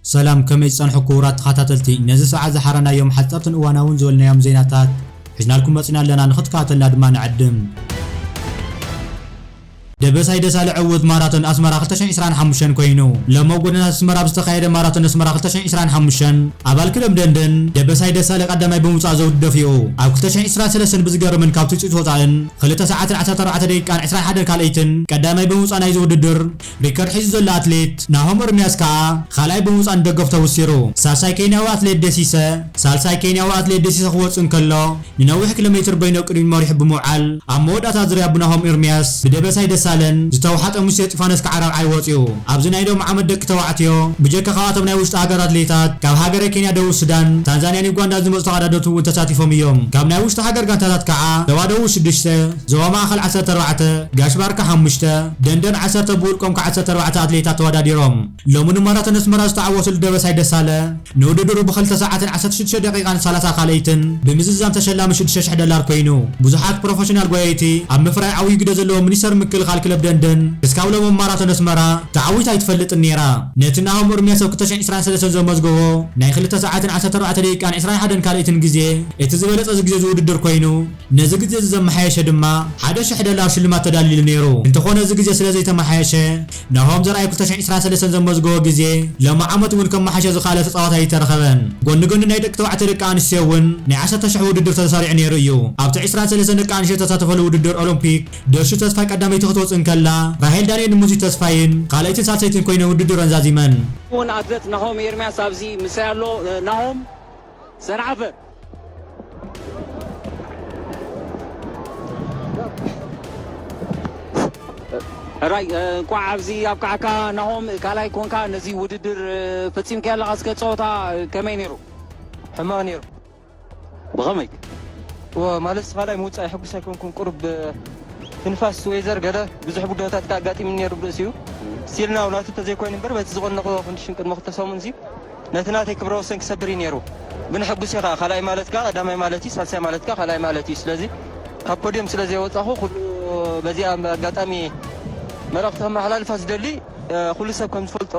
ሰላም፣ ከመይ ጸንሑ ክቡራት ተኸታተልቲ? ነዚ ሰዓት ዝሓረናዮም ሓጸርትን እዋናውን ዝበልናዮም ዜናታት ሒዝናልኩም መጺና ኣለና፣ ንኽትከታተልና ድማ ንዕድም። ደበሳይ ደሳለ ዕዉት ማራቶን ኣስመራ ክልተ ሽሕን ዕስራን ሓሙሽተን ኮይኑ። ሎሚ ኣብ ጎደናታት ኣስመራ ኣብ ዝተኻየደ ማራቶን ኣስመራ ክልተ ሽሕን ዕስራን ሓሙሽተን ኣባል ክለብ ደንደን ደበሳይ ደሳለ ቀዳማይ ብምውጻእ ዘውድድ ደፊኡ። ኣብ ክልተ ሽሕን ዕስራን ሰለስተን ብዝገርምን ካብ ትጽቢት ወጻእን ክልተ ሰዓትን ዓሰርተ ኣርባዕተ ደቂቃን ዕስራን ሓደን ካልኣይትን ቀዳማይ ብምውጻእ ናይዚ ውድድር ሪከርድ ሒዙ ዘሎ ኣትሌት ናሆም ኤርምያስ ከኣ ካልኣይ ብምውጻእ ንደገፉ ተወሲሩ። ሳልሳይ ኬንያዊ ኣትሌት ደሲሰ፣ ሳልሳይ ኬንያዊ ኣትሌት ደሲሰ ክወጽእ እንከሎ፣ ንነዊሕ ኪሎ ሜትር በይኑ ቅድሚት መሪሑ ብምውዓል፣ ኣብ መወዳእታ ዙርያ ብናሆም ኤርምያስ ብደበሳይ ደሳለን ዝተውሓጠ ሙሴ እስጢፋኖስ ከዓ ራብዓይ ወጺኡ። ኣብዚ ናይ ሎሚ ዓመት ደቂ ተባዕትዮ፣ ብጀካ ካብኣቶም ናይ ውሽጢ ሃገር ኣትሌታት፣ ካብ ሃገረ ኬንያ፣ ደቡብ ሱዳን፣ ታንዛንያን ዩጋንዳን ዝመጹ ተወዳደርቲ እውን ተሳቲፎም እዮም። ካብ ናይ ውሽጢ ሃገር ጋንታታት ከዓ፣ ዞባ ደቡብ ሽዱሽተ፣ ዞባ ማእኸል ዓሰርተ ኣርባዕተ፣ ጋሽ ባርካ ሓሙሽተ፣ ደንደን ዓሰርተ፣ ብውልቆም ከዓ ዓሰርተ ኣርባዕተ ኣትሌታት ተወዳዲሮም። ሎሚ ንማራቶን ኣስመራ ዝተዓወተሉ ደበሳይ ደሳለ፣ ንውድድሩ ብኽልተ ሰዓትን ዓሰርተ ሽዱሽተ ደቂቃን ሰላሳ ካልኣይትን ብምዝዛም ተሸላሚ ሽዱሽተ ሽሕ ዶላር ኮይኑ። ብዙሓት ፕሮፌሽናል ጓየይቲ ኣብ ምፍራይ ዓብዪ ግደ ዘለዎ ሚኒስተር ምክልኻል ክለብ ደንደን፣ ክስካብ ሎሚ ማራቶን ኣስመራ ተዓዊታ ኣይትፈልጥን ነይራ። ነቲ ናሆም ኤርምያስ ኣብ ክልተ ሽሕን ዕስራን ሰለስተን ዘመዝገቦ ናይ ክልተ ሰዓትን ዓሰርተ ኣርባዕተ ደቂቃን ዕስራን ሓደን ካልኣይትን ግዜ፣ እቲ ዝበለጸ እዚ ግዜ እዚ ውድድር ኮይኑ፣ ነዚ ግዜ እዚ ዘመሓየሸ ድማ ሓደ ሽሕ ዶላር ሽልማት ተዳልዩሉ ነይሩ። እንተኾነ፣ እዚ ግዜ ስለ ዘይተመሓየሸ፣ ናሆም ዘርኣይ ክልተ ሽሕን ዕስራን ሰለስተን ዘመዝገቦ ግዜ፣ ሎሚ ዓመት እውን ከመሓይሾ ዝኸኣለ ተጻዋታይ ኣይተረኸበን። ጎኒ ጎኒ ናይ ደቂ ተባዕትዮ ደቂ ኣንስትዮ እውን ናይ ዓሰርተ ሽሕ ውድድር ተሰሪዑ ነይሩ እዩ። ኣብቲ ዕስራን ሰለስተን ደቂ ኣንስትዮ ዝተሳተፈሉ ውድድር ኦሎምፒክ፣ ደሹ ተስፋይ ቀዳመይቲ ክትወጽእ እንከላ፣ ራሄል ዳንኤል፣ ሙዚ ተስፋይን ካልኣይትን ሳልሰይትን ኮይነን ውድድረን ዛዚመን። እውን ኣትሌት ናሆም ኤርምያስ ኣብዚ ምሳይ ኣሎ። ናሆም፣ ሰንዓፈ። ሕራይ፣ እ፣ እንቋዕ ኣብዚ ኣብቃዕካ ናሆም። ካልኣይ ኮንካ፣ ነዚ ውድድር፣ እ፣ ፈጺምካዮ ኣለኻ። እስከ ጸወታ፣ እ፣ ከመይ ነይሩ? ሕማቕ ነይሩ። ብኸመይ? እወ፣ ማለት ካልኣይ ምውጻእ የሐጉስ ኣይኮንኩን። ቁሩብ፣ እ፣ ትንፋስ፣ ዌዘር፣ ገለ ብዙሕ ጉዳያት ከኣ ኣጋጢሙኒ ነይሩ ብርእሲኡ። ስቲል ናው ናቱ እንተዘይኮይኑ እምበር፣ በቲ ዝቐነቕዎ ኮንዲሽን ቅድሚ ክልተ ሰሙን እዚ ነቲ ናተይ ክብረ ወሰን ክሰብር እዩ ነይሩ። ግን ሕጉስ እየ ኸዓ፣ ካልኣይ ማለት ከኣ ቀዳማይ ማለት እዩ፣ ሳልሳይ ማለት ከኣ ካልኣይ ማለት እዩ። ስለዚ ካብ ፖድየም ስለ ዘይወጻኹ፣ ኩሉ በዚኣ ኣጋጣሚ መልእኽቲ ከመሓላልፋ ዝደሊ፣ እ፣ ኩሉ ሰብ ከም ዝፈልጦ፣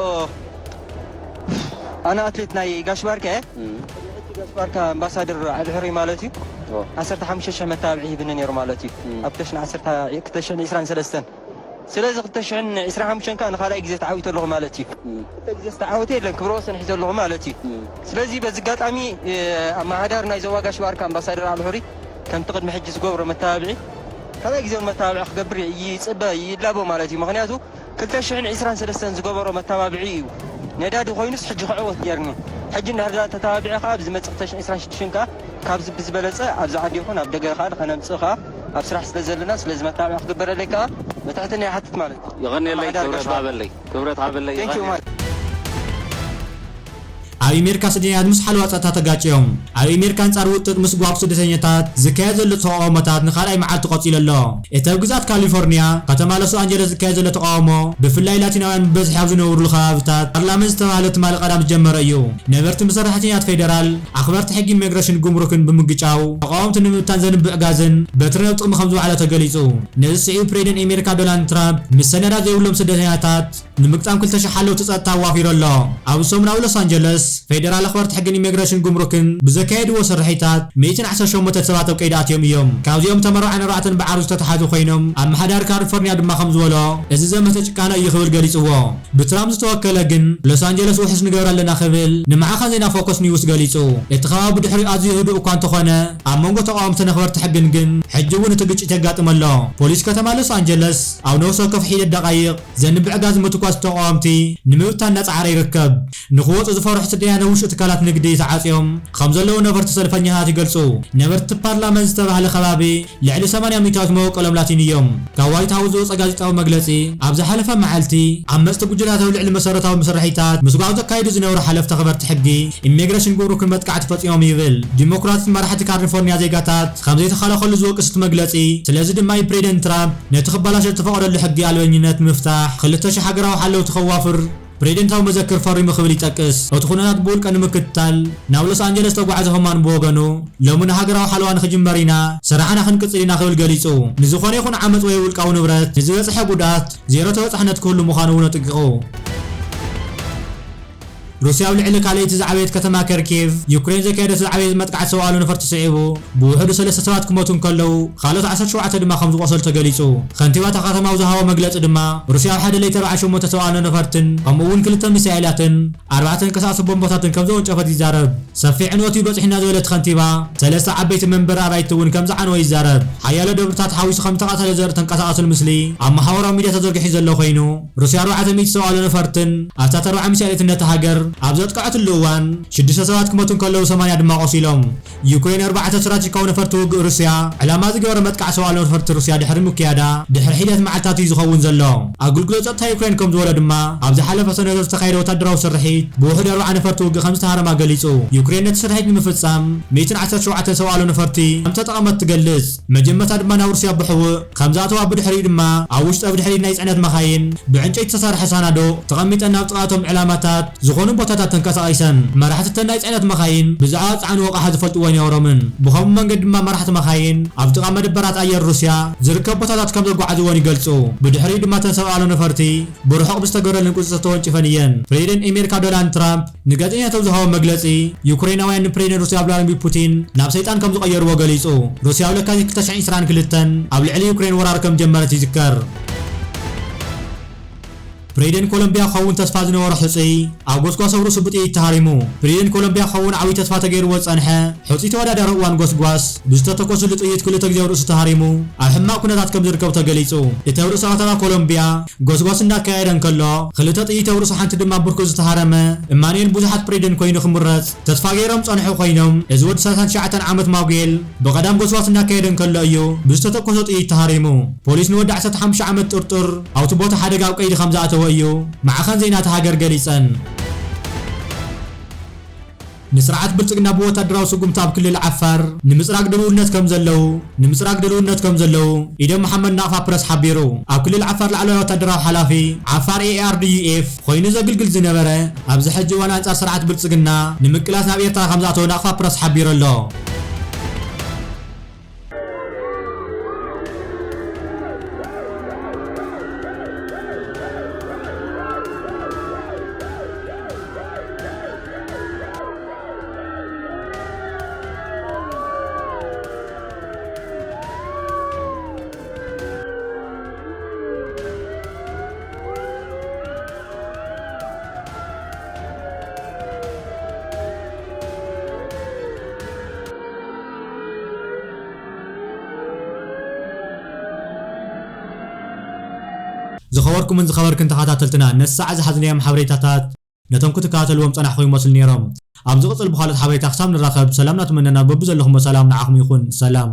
ኣነ ኣትሌት ናይ ጋሽ ባርካ እየ። እም። ሕጂ ጋሽ ባርካ ኣምባሳደር ዓዲ ሕሩይ ማለት እዩ። ኦ። ዓሰርተ ሓሙሽተ ሽሕ መተባብዒ ሂብኒ ነይሩ ማለት እዩ። እም። ኣብ ክልተ ሽሕን ዓሰርተ፣ ክልተ ሽሕን ዕስራን ሰለስተን። ስለዚ ክልተ ሽሕን ዕስራን ሓሙሽተን ከኣ ንኻልኣይ ግዜ ተዓዊተ ኣለኹ ማለት እዩ። እም። ክልተ ግዜ ዝተዓወተ የለን፣ ክብረ ወሰን ሒዘ ኣለኹ ማለት እዩ። እም። ስለዚ በዚ ኣጋጣሚ፣ እ፣ ኣመሓዳሪ ናይ ዞባ ጋሽ ባርካ ኣምባሳደር ዓሊ ሕሩይ ከምቲ ቅድሚ ሕጂ ዝገብሮ መተባብዒ ካልኣይ ግዜ እውን መተባብዒ ክገብር ይጽበ፣ ይላቦ ማለት እዩ። ምኽንያቱ ክልተ ሽሕን ዕስራን ሰለስተን ዝገበሮ መተባብዒ እዩ። ነዳዲ ኮይኑስ ሕጂ ክዕወት ነይርኒ። ሕጂ እንድሕር ደኣ ተተባቢዐ ከኣ ኣብ ዝመጽእ ክልተ ሽሕን ዕስራን ሽዱሽተን ከኣ ካብዚ ብዝበለጸ ኣብዚ ዓዲ ይኹን ኣብ ደገ ከኣ ከነምጽእ ከኣ ኣብ ስራሕ ስለ ዘለና፣ ስለዚ መተባብዒ ክግበረለይ ከኣ ብትሕትና ይሓትት ማለት እዩ። የቐንየለይ፣ ኣመሓዳሪ ክብረት ጋሽ ባርካ። ሃበለይ፣ ክብረት ሃበለይ፣ ቴንኪዩ የቐንየለይ። ማለት። ኣብ ኣሜሪካ ስደተኛታት ምስ ሓለዋ ጸጥታ ተጋጭዮም። ኣብ ኣሜሪካ ኣንጻር ውጥጥ ምስጓግ ስደተኛታት ዝካየድ ዘሎ ተቓውሞታት ንኻልኣይ መዓልቲ ቀጺሉ ኣሎ። እቲ ኣብ ግዝኣት ካሊፎርኒያ ከተማ ሎስ ኣንጀለስ ዝካየድ ዘሎ ተቓውሞ፣ ብፍላይ ላቲናውያን ብብዝሒ ኣብ ዝነብሩሉ ከባቢታት፣ ፓርላመንት ዝተባህለ ትማሊ ቀዳም ዝጀመረ እዩ። ነበርቲ ምስ ሰራሕተኛታት ፌደራል፣ ኣኽበርቲ ሕጊ ኢሚግሬሽን፣ ጉምሩክን ብምግጫው፣ ተቓወምቲ ንምብታን ዘንብዕ ጋዝን በትርን ኣብ ጥቕሚ ከም ዝወዓለ ተገሊጹ። ነዚ ስዒቡ ፕሬዚደንት ኣሜሪካ ዶናልድ ትራምፕ ምስ ሰነዳት ዘይብሎም ስደተኛታት ንምግጣም ክልተ ሽሕ ሓለውቲ ጸጥታ ኣዋፊሩ ኣሎ። ኣብዚ ሰሙን ኣብ ሎስ ኣንጀለስ ፌደራል ኣኽበርቲ ሕግን ኢሚግሬሽን ጉምሩክን ብዘካየድዎ ስርሒታት ሚእትን ዓሰርተ ሸሞንተን ሰባት ኣብ ቀይዲ ኣትዮም እዮም። ካብዚኦም እቶም ኣርባዓን ኣርባዕተን ብዓርቢ ዝተታሕዙ ኮይኖም፣ ኣመሓዳሪ ካሊፎርኒያ ድማ ከም ዝበሎ፣ እዚ ዘመተ ጭካነ እዩ ክብል ገሊጽዎ። ብትራምፕ ዝተወከለ ግን ሎስ ኣንጀለስ ውሑስ ንገብር ኣለና ክብል ንማዕኸን ዜና ፎከስ ኒውስ ገሊጹ። እቲ ከባቢ ብድሕሪኡ ኣዝዩ ህዱእ እኳ እንተኾነ፣ ኣብ መንጎ ተቓወምትን ኣኽበርቲ ሕግን ግን ሕጂ እውን እቲ ግጭት የጋጥም ኣሎ። ፖሊስ ከተማ ሎስ ኣንጀለስ ኣብ ነፍሲ ወከፍ ሒደት ደቓይቕ ዘንብዕ ጋዝ ምትኳስ ተቓወምቲ ንምብታን እናጸዓረ ይርከብ። ንኽወጹ ዝፈርሑ ስደተኛ ነውሽ ትካላት ንግዲ ተዓጽዮም ከም ዘለዉ ነበርቲ ሰልፈኛታት ይገልጹ። ነበርቲ ፓርላመንት ዝተባህለ ከባቢ ልዕሊ ሰማንያ ሚእታዊት መበቆሎም ላቲን እዮም። ካብ ዋይት ሃውስ ዝወጸ ጋዜጣዊ መግለጺ፣ ኣብ ዝሓለፈ መዓልቲ ዓመጽቲ ጉጅላት ኣብ ልዕሊ መሰረታዊ መስርሒታት ምስጓግ ዘካይዱ ዝነበሩ ሓለፍቲ ኣኽበርቲ ሕጊ ኢሚግሬሽን ጉምሩክን መጥቃዕቲ ፈጺሞም ይብል። ዲሞክራትን መራሕቲ ካሊፎርኒያ ዜጋታት ከም ዘይተኸላኸሉ ዝወቅስ እቲ መግለጺ፣ ስለዚ ድማ እዩ ፕሬዚደንት ትራምፕ ነቲ ክበላሸ ዝተፈቐደሉ ሕጊ ኣልበኝነት ንምፍታሕ ክልተ ሽሕ ሃገራዊ ሓለውቲ ከዋፍር ፕሬዚደንታዊ መዘክር ፈሪሙ ክብል ይጠቅስ። እቲ ኩነታት ብውልቀ ንምክትታል ናብ ሎስ ኣንጀለስ ዝተጓዕዘ ኮማን ብወገኑ፣ ሎሚ ንሃገራዊ ሓለዋ ንክጅመር ኢና፣ ስራሕና ክንቅጽል ኢና ክብል ገሊጹ። ንዝኾነ ይኹን ዓመጽ ወይ ውልቃዊ ንብረት ንዝበጽሐ ጉድኣት ዜሮ ተበጻሕነት ክህሉ ምዃኑ እውን ኣጠንቂቑ። ሩስያ ኣብ ልዕሊ ካልኣይቲ ዝዓበየት ከተማ ከርኪቭ ዩክሬን ዘካየደቶ ዝዓበየ መጥቃዕቲ ሰብኣዊ ነፈርቲ ስዒቡ፣ ብውሕዱ ሰለስተ ሰባት ክሞቱ እንከለዉ፣ ካልኦት ዓሰርተ ሸውዓተ ድማ ከም ዝቖሰሉ ተገሊጹ። ከንቲባ እታ ከተማ ኣብ ዝሃቦ መግለጺ ድማ፣ ሩስያ ኣብ ሓደ ለይቲ ኣርባዓን ሸሞንተ ሰብኣዊ ነፈርትን ከምኡ እውን ክልተ ሚሳኤላትን ኣርባዕተ ተንቀሳቐስቲ ቦምባታትን ከም ዘወንጨፈት ይዛረብ። ሰፊሕ ዕንወት እዩ በጺሑና ዝበለት ከንቲባ፣ ሰለስተ ዓበይቲ መንበሪ ኣባይቲ እውን ከም ዝዓነወ ይዛረብ። ሓያሎ ደብርታት ሓዊሱ ከም ዝተቓጸለ ዘርኢ ተንቀሳቓሲ ምስሊ ኣብ ማሕበራዊ ሚድያ ተዘርጊሑ ዘሎ ኮይኑ፣ ሩስያ ኣርባዕተ ሚእቲ ሰብኣዊ ነፈርትን ኣስታት ኣርባዓ ሚሳኤላትን ነታ ሃገር ኣብ ዘጥቅዐትሉ እዋን፣ ሽዱሽተ ሰባት ክሞቱ እንከለዉ፣ ሰማንያ ድማ ቆሲሎም። ዩክሬን ኣርባዕተ ስትራቴጂካዊ ነፈርቲ ውግእ ሩስያ ዕላማ ዝገበረ መጥቃዕ ሰብኣዊ ነፈርቲ ሩስያ ድሕሪ ምክያዳ፣ ድሕሪ ሒደት መዓልታት እዩ ዝኸውን ዘሎ። ኣገልግሎት ጸጥታ ዩክሬን ከም ዝበሎ ድማ፣ ኣብ ዝሓለፈ ሰነ ዝተኻየደ ወታደራዊ ስርሒት ብውሕዱ ኣርባዓ ነፈርቲ ውግእ ከም ዝተሃረማ ገሊጹ። ዩክሬን ነቲ ስርሒት ንምፍጻም፣ ሚእትን ዓሰርተ ሸውዓተን ሰብኣዊ ነፈርቲ ከም ተጠቐመት ትገልጽ። መጀመርታ ድማ ናብ ሩስያ ብሕቡእ ከም ዝኣተዋ፣ ብድሕሪኡ ድማ ኣብ ውሽጠ ብድሕሪት ናይ ጽዕነት መኻይን ብዕንጨይቲ ዝተሰርሐ ሳናዱቕ ተቐሚጠን ናብ ጥቓ እቶም ዕላማታት ዝኾኑ ቦታታት ተንቀሳቒሰን። መራሕቲ እተን ናይ ጽዕነት መኻይን ብዛዕባ ዝጸዓንዎ ኣቕሓ ዝፈልጥዎ ኣይነበሮምን። ብኸምኡ መንገዲ ድማ መራሕቲ መኻይን ኣብ ጥቓ መደበራት ኣየር ሩስያ ዝርከብ ቦታታት ከም ዘጓዓዝወን ይገልጹ። ብድሕሪኡ ድማ እተን ሰብኣዊ ነፈርቲ ብርሑቕ ብዝተገበረለን ቁጽጽር ተወንጭፈን እየን። ፕሬዚደንት ኣሜሪካ ዶናልድ ትራምፕ ንጋዜጠኛታት ኣብ ዝሃቦ መግለጺ፣ ዩክሬናውያን ንፕሬዚደንት ሩስያ ቭላድሚር ፑቲን ናብ ሰይጣን ከም ዝቐየርዎ ገሊጹ። ሩስያ ኣብ ለካቲት ክልተ ሽሕን ዕስራን ክልተን ኣብ ልዕሊ ዩክሬን ወራር ከም ጀመረት ይዝከር። ፕሬዚደንት ኮሎምቢያ ክኸውን ተስፋ ዝነበሮ ሕጹይ ኣብ ጎስጓስ ኣብ ርእሱ ብጥይት ተሃሪሙ። ፕሬዚደንት ኮሎምቢያ ክኸውን ዓብዪ ተስፋ ተገይርዎ ዝጸንሐ ሕጹይ ተወዳዳሪ እዋን ጎስጓስ ብዝተተኮሰሉ ጥይት ክልተ ግዜ ኣብ ርእሱ ተሃሪሙ ኣብ ሕማቕ ኩነታት ከም ዝርከብ ተገሊጹ። እቲ ኣብ ርእሰ ከተማ ኮሎምቢያ ጎስጓስ እናካየደ እንከሎ፣ ክልተ ጥይት ኣብ ርእሱ ሓንቲ ድማ ብርኩ ዝተሃረመ እማኑኤል ብዙሓት ፕሬዚደንት ኮይኑ ክምረጽ ተስፋ ገይሮም ጸንሑ ኮይኖም፣ እዚ ወዲ ሰላሳን ትሽዓተን ዓመት ማጉኤል ብቐዳም ጎስጓስ እናካየደ እንከሎ እዩ ብዝተተኮሰ ጥይት ተሃሪሙ። ፖሊስ ንወዲ ዓሰርተ ሓሙሽተ ዓመት ጥርጡር ኣብቲ ቦታ ሓደጋ ኣብ ቀይዲ ከም ዝኣተወ እዩ ማዕኸን ዜና እታ ሃገር ገሊጸን። ንስርዓት ብልጽግና ብወታደራዊ ስጉምቲ ኣብ ክልል ዓፋር ንምጽራግ ድልውነት ከም ዘለዉ፣ ንምጽራግ ድልውነት ከም ዘለዉ ኢዶም መሓመድ ናቕፋ ፕረስ ሓቢሩ። ኣብ ክልል ዓፋር ላዕለዋይ ወታደራዊ ሓላፊ ዓፋር ኤ ኣር ዲ ዩ ኤፍ ኮይኑ ዘግልግል ዝነበረ፣ ኣብዚ ሕጂ እዋን ኣንጻር ስርዓት ብልጽግና ንምቅላስ ናብ ኤርትራ ከም ዝኣተወ ናቕፋ ፕረስ ሓቢሩ ኣሎ። ዝኸበርኩምን ዝኸበርክን ተኸታተልትና፣ ነሳዕ ዝሓዝናዮም ሓበሬታታት ነቶም ክትከታተልዎም ጸናሕኩም ይመስሉ ነይሮም። ኣብ ዝቕጽል ብኻልኦት ሓበሬታ ክሳብ ንራኸብ፣ ሰላም እናተመነና፣ በብዘለኹሞ ሰላም ንዓኹም ይኹን። ሰላም።